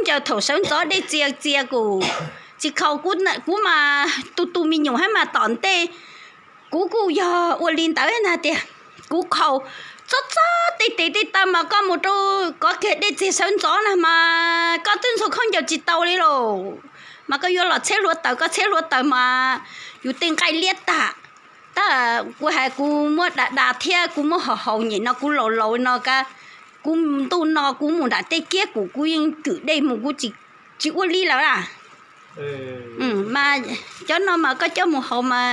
caws thaum sawv ntxov dej txias txias kuj tsis khaus. Kuv mas tu tu me nyuam hab mas tom ntej kuv kuj yog ua li ntawd na tias kuv khaus txob txob tej tes tej taw mas koj mus rau kov kiag dej txias sawv ntxov na mas koj twb ntxhua khaub ncaws tsis tau li lauj. Mas koj yuav los txhiab hluav taws koj txhiab hluav taws mas yus tej nqaij liab tag. Tab kuv hais kuv muab da da thiab kuv muab haus haus nyem no kuv laus laus no ka, kuv ntuj no kuv mus nram tej kiab kuv kuv yeej kwm dej mus kuv tsis ua li lawm na. Mas cov no mas koj coj mus haus mas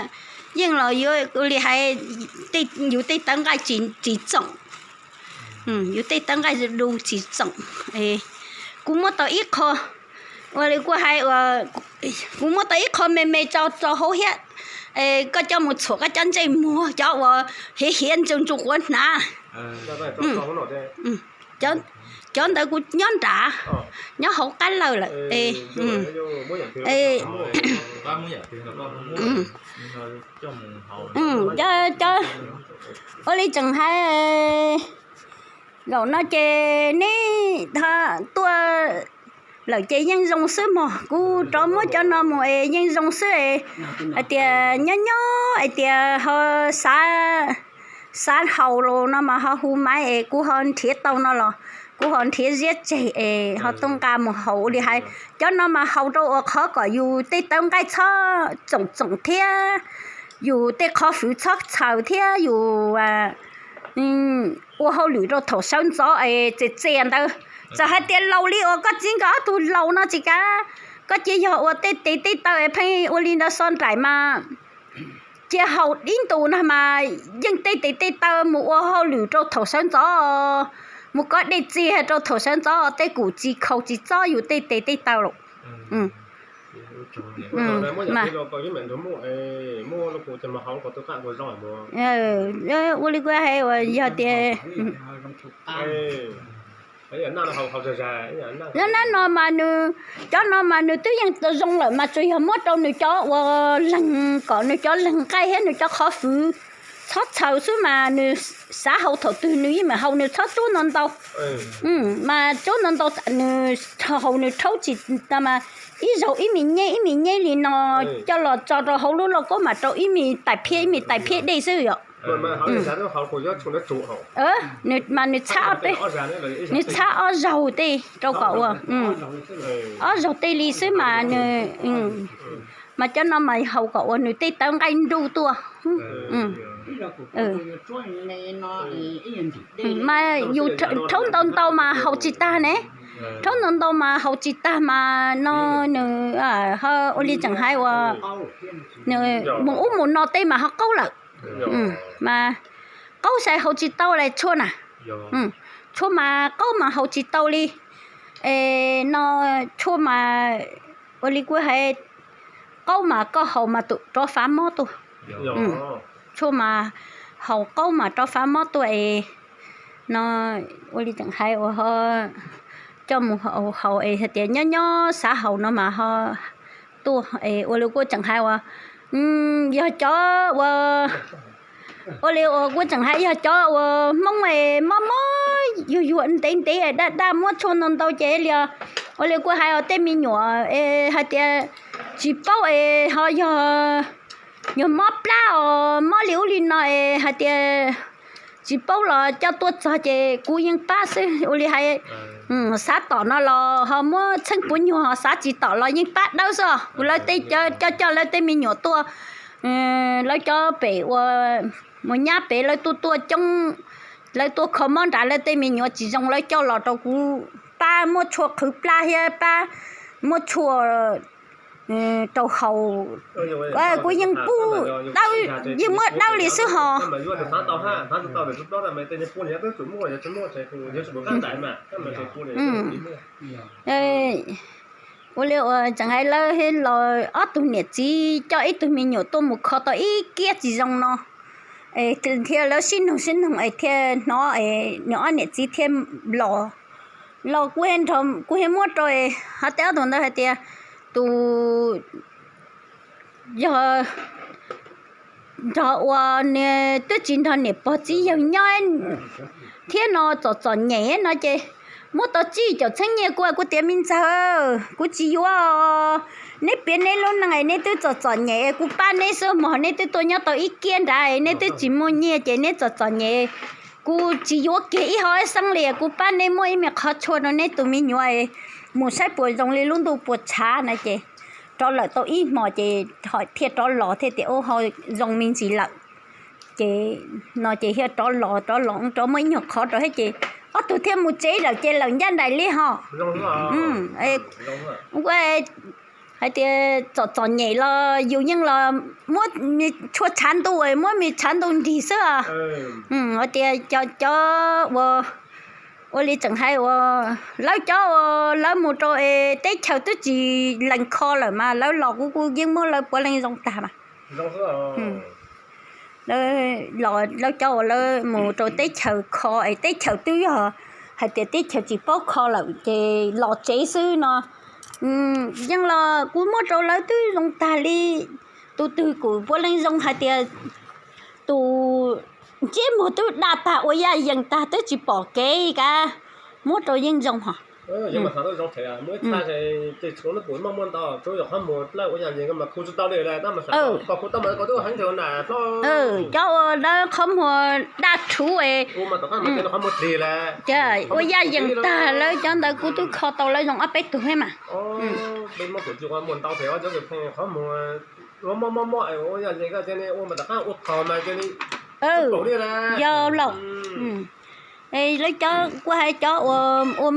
yeej los yuav li hais yus tej tawv nqaij tsis txoom, yus tej tawv nqaij du tsis txoom. Kuv muab tau ib qho, ua li kuv hais, kuv muab tau ib qho me me tso rau hauv thiab, koj coj mus txhuam koj cov ntsej muag cov uas hiav hiav ntsu ntsu quav hnav. Cov ntawd kuv nyob nrad, nyob hauv qab lawj lawm. Ua li tseem hais, zaum no ces neb tuaj lawm ces yeej zoo xwb mog. Kuv rov muab cov no mus es yeej zoo xwb es hais tias nyob nyob hais tias ho xav, xav haus los no mas ho hu maiv es kuv ho nrhiav tau no los kuv ho nrhiav ziab tseg es ho tuaj nqa mus haus ua li hais. Cov no mas haus rau ua qhov kom yus tej tawv nqaij txhob txoom txoom thiab yus tej qhov fwv txhob txhaws thiab yus ua hauj lwm rau thaum sawv ntxov es txias txias ntawd. Txawm hais tias laus li uas koj txiv nkawd ob tug laus no tsis kav, koj cia yog ua tej tes tej taw es pheej ua li ntawd so nraim mas cia haus ib ntus na mas yeej tej tes tej taw mus ua hauj lwm rau thaum sawv ntxov, mus kov dej txias rau thaum sawv ntxov tej kum tsis khaus tsis txob yus tej tes tej taw lawm. Ua li kuv hais uas yog tias nab no mas nws, cov no mas nws twb yeej zoo lawm mas tsuas yog muab rau nws cov uas leeg kom nws cov leeg nqaij thiab nws cov qhov fwv txhob txhaws xwb mas nws xav haus thaum twg nws yeej meem haus, nws txhob tsuab ntau ntau. Mas tsuab ntau ntau nws haus nws rhaub tsis tau mas ib zaug ib me nyeb ib me nyeb li no coj los tso rau hauv lub lauj kaub mas rau ib me tais phiab ib me tais phiab dej xwb yom. Mas nws txhab ob peb, nws txhab ob zaug tej rau kom ua, ob zaug tej li xwb mas nws, mas cov no mas haus kom uas nws tej tawv nqaij nruj tuaj. Mas yus rhaub ntau ntau mas haus tsis tag ne, rhaub ntau ntau mas haus tsis tag mas no nws ua li tseem hais uas nws mus ub mus no tej mas ho qaub lawm. Mas qaub xais haus tsis tau li tshuaj na, tshuaj mas qaub mas haus tsis tau li. Es no tshuaj mas ua li kuv hais, qaub mas koj haus mas tus rov fav mob tuaj. Tshuaj mas haus qaub mas rov fav mob tuaj es no ua li tseem hais uas ho coj mus haus es hais tias nyob nyob xav haus no mas ho tuaj es ua li kuv tseem hais uas yog cov uas, ua li uas kuv tseem hais yog cov uas Hmoob es mob mob yuag yuag ntev ntev daj daj muab tshuaj ntau ntau ces li, ua li kuv hais uas tej me nyuam es hais tias tsis paub es ho yog nyuag mob plab os mob li ub li no es hais tias tsis paub los coj tuaj txog ces kuv yeej pab xwb. Ua li hais xav tom no los ho muab txheeb puav nyuag, ho xav tsis tom los yeej pab dawb xwb. Kuv lawv tej coj coj lawv tej me nyuam tuaj, lawv cov pem uas mus nyab pem lawv tuaj tuaj coob, lawv tuaj kho mob nrad lawv tej me nyuam tsis zoo lawv coj los rau kuv pab muab tshuaj qhwv plab thiab pab muab tshuaj rau haus. Kuv yeej pub dawb, yeej muab dawb li xwb hos. Ua li uas tseem hais lawv los ob tug niam txiv coj ib tug me nyuam tuaj mus kho tau ib kiab tsis zoo no, es thiaj lawv sib nug sib nug es thiaj hnov es nws ob niam txiv thiaj los, los kuv thiaj muab rau, ho tej ob tug ntawd hais tias tus yog nrog uas nws twb tsis nrog niam pog txiv yawg nyob thiab no txom txom nyem no ces muab tau tsib caum txheeb nyiaj kuv, kuv tias me ntxawg, kuv tsis yuav. Neb piav neb lub neej es neb twb txom txom nyem, kuv pab neb xwb mog, neb twb tuaj nyob tau ib kiab nrad, neb twb tsis muaj nyiaj ces neb txom txom nyem. Kuv tsis yuav kiag ib hov ib xeeb li, kuv pab neb muab ib me qhov tshuaj rau neb tus me nyuam mus saib puas zoo li lub ntuj puas tshav na ces rov lawm tau ib hmos ces ho thiaj rov los thiaj tias ua ho zoo me ntsis lawm. Ces no ces thiaj rov los, rov los rov muab ib nyuag qhov rau thiab ces ob tug thiaj mus tsev lawm ces lawm ncaj nraim li ho. Ua hais tias txom txom nyem los yus yeej los muab tshuaj tshav ntuj, muab me tshav ntuj nrig xwb os. Hais tias cov, cov ua, ua li tseem hais ua, lawv cov ua lawv mus rau es teb chaws twb tsis lees kho lawm mas lawv los kuv kuj yeej muab lawv puav leej zoo tag mas. Lawv, lawv cov uas lawv mus rau teb chaws kho es teb chaws twb yog hais tias teb chaws tsis paub kho lawm ces los tsev xwb no. Yeej los kuv muab rau lawv twb zoo tag li. Tus twg kuj puav leej zoo hais tias tus ntsej muag twb daj tag ua yaj yees tag twb tsis pom kev kav, muab rau yeej zoo hos. Cov ua lawv qhov muag daj rhuv es ua yaj yees tag, lawv cov ntawd kuv twb kho tau lawv zoo ob peb tug thiab mas. Yog laus, lawv cov kuv hais cov ua, ua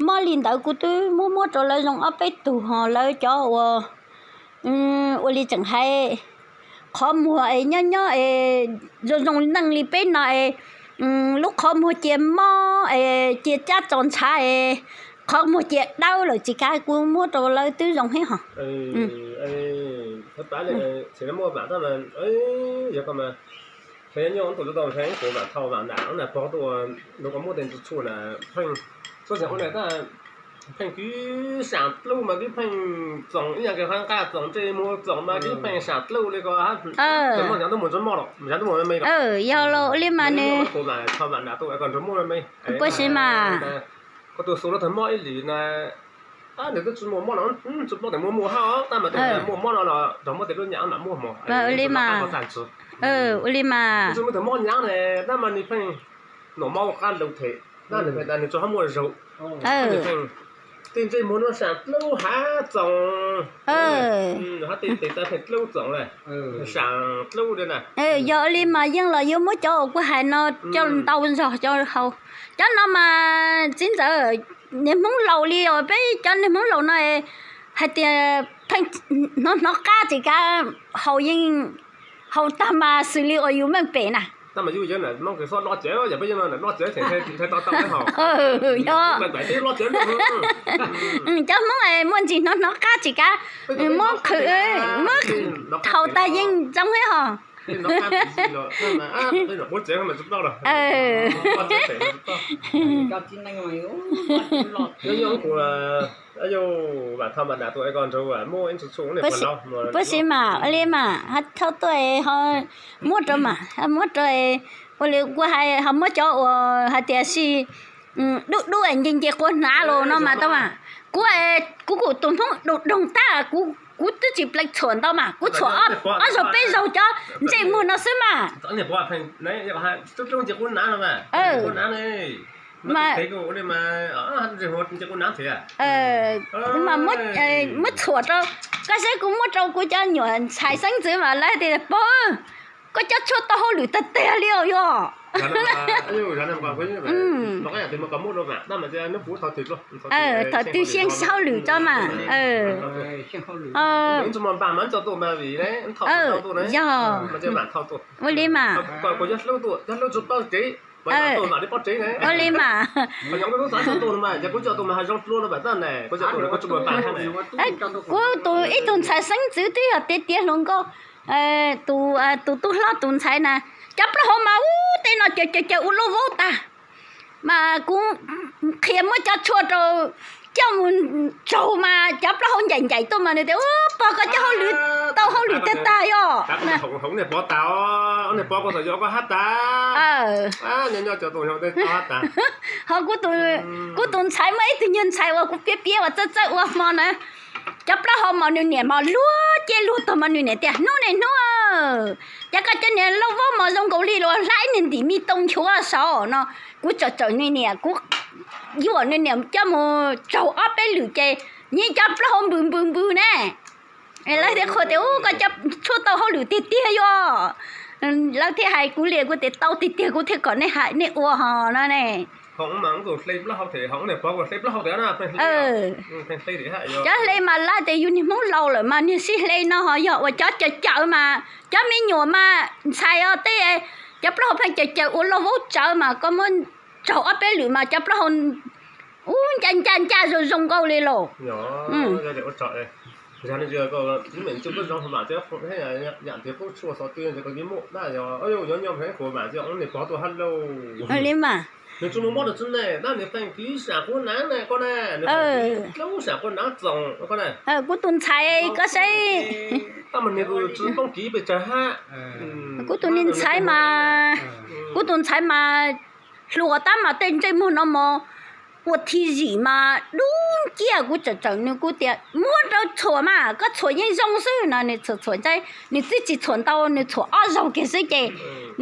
mob li ntawd kuv twb muab muab rau lawv zoo ob peb tug ho lawv cov ua, ua li tseem hais qhov muag es nyob nyob es zoo zoo neej li peb no es lub qhov muag cia mob es cia cab tso ntshav es qhov muag cia dawb lawm tsis kav kuv muab rau lawv twb zoo thiab hos. Pheej kwv sam dlub mas kwv pheej txoos ib yam nqaj txoos ntsej muag txoos mas kwv pheej sam dlub li ko. Yog los ua li mas nws, puas siv mas. Koj tus xu lub tag mob ib lim na, nws twb tsis muaj mob no, tsis paub tias muaj muaj hab tab mas muaj mob no los nrog muab tej lub nyam mam muaj mog. Ua li mas, ua li mas. Tsis muaj tus mob nyab ne, tab mas nws pheej noj mov ua qab lug them, tab nws pheej tas nws tsis ho muaj zaug. Nws pheej tej ntsej muag no sam dlub hav txoos, hab tej tes taw pheej dlub txoos na, sam dlub li na. Yog li mas yeej los yuav muab cov uas kuv hais no coj ntau zog cov hau. Cov no mas txiv ntxawm, niag Hmoob laus li os, peb cov niag Hmoob laus no hais tias pheej hnov hnov qab tsis kav, haus yeej haus tag mas xws li uas yus meej pem na. Yog cov Hmoob muaj ntsis hnov hnov qab tsis kav, muab qhwv, muab haus tag yeej zoo thiab hos. Puas siv mas, ua li mas, ho thauj tuaj ho muab rau mas, muab rau, ua li kuv hais ho muab cov uas hais tias si dub dub nce nce quav hnav los no mas tau mas. Kuv, kuv kuj tus Hmoob doog doog tag, kuv twb tsis pleev txhuam ntau mas, kuv txhuam ob zaug peb zaug cov ntsej muag no xwb mas. Mas muab txhuam rau, koj saib kuv muab rau kuv cov nyuam ntxhais xeeb ntxwv mas lawv tias pog, koj cov tshuaj tau hauj lwm tag tiag li os yog. Thaum twg xyeej hauj lwm tso mas. Yog, ua li mas. Ua li mas. Kuv tus ib tug ntxhais xeeb ntxwv twb yog tiav tiav hluas nkauj, tus, tus tub hlob tus ntxhais na, cov plaub hau mas ub tej no caws caws caws ua lub vaub tag. Mas kuv qhia muab cov tshuaj rau, coj mus tsaug mas cov plaub hau ncaim ncaim tuaj mas nws tias, Ub, pog, koj coj hauj lwm tau hauj lwm tiag tag yog. Ho kuv tus ntxhais muaj ib tug nyuag ntxhais uas kuv piab piab uas txawj txawj ua hmo na, cov plaub hau mas nws niam mas luag ciaj luag tuag mas nws niam tias, Hnub niam hnub, cas koj cov niag lauj vaub mos zoo nkaus li los hlab ib niag ntim me too nchuav saud no. Kuv tsawm tsawm nws niam, kuv yuam nws niam coj mus tsaug ob peb lwm ces nyiag cov plaub hau npws npws npws ne. Lawv thiaj qhuas tias, Ub, koj coj tshuaj tau hauj lwm tiag tiag yog. Lawv thiaj hais kuv li, kuv tias, Tau tiag tiag, kuv thiaj kom nej hais nej ua ho no ne. Cov hle mas lawv tias yus niag Hmoob laus lawm mas niag sib hle no ho yog ua cov cawv cawv mas cov me nyuam mas ntxhais os tej, cov plaub hau pheej cawv cawv ua lauj vaub tsawv mas koj muab tsaug ob peb lwm mas cov plaub hau ub ncaj ncaj ncaj zoo zoo nkauj li lauj. Li mas kuv tus ntxhais koj saib, kuv tus niag ntxhais mas, kuv tus ntxhais mas hluas tab mas tej ntsej muag no mos ua thi zim mas dub nciab, kuv tsawm tsawm nws kuv tias, Muab rau txhuam mas, koj txhuam yeej zoo xwb no. Nws txhuam txhuam ntsej, nws twb tsis txhuam ntau, nws txhuam ob zaug kiag xwb ces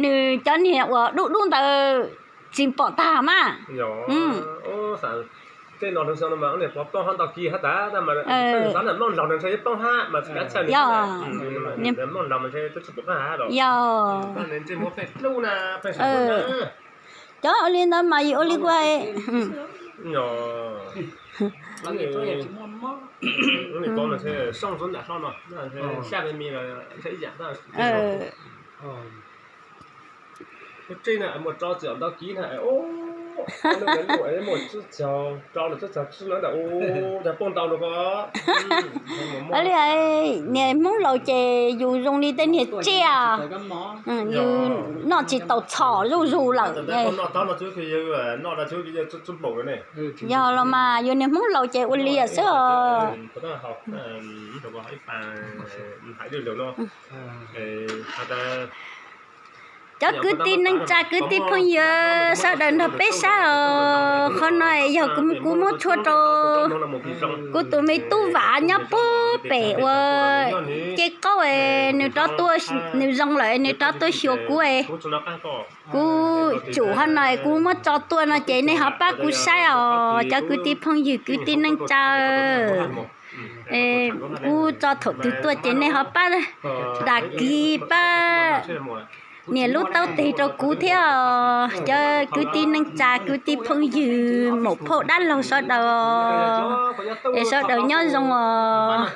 nws cov niag uas dub dub ntawd tsis pom tag mas. Yog, cov ua li ntawd mas yus ua li kuj Ua li, niag Hmoob laus ces yus zoo li tej niag tsiaj, yus noj tsis tau txhom zuj zus lawm. Yog los mas yus niag Hmoob laus ces ua li xwb os. Cov kwv tij neej tsa kwv tij phooj ywg sawv daws nrog peb saib os. Qhov no yog kuv muab tshuab rau kuv tus me tub Vam nyob puag pem ua ce qaub, nws rov tuaj, nws zoo lawm nws rov tuaj xyuas kuv. Kuv tsum qhov no kuv muab tso tuaj no ces nej ho pab kuv saib os cov kwv tij phooj ywg kwv tij neej tsa. Kuv tso thaum twg tuaj ces nej ho pab dag kis pab nias lub taub tes rau kuv thiab os cov kwv tij neej tsa kwv tij phooj ywg maum phauj dab laug sawv daws. Es sawv daws nyob zoo os.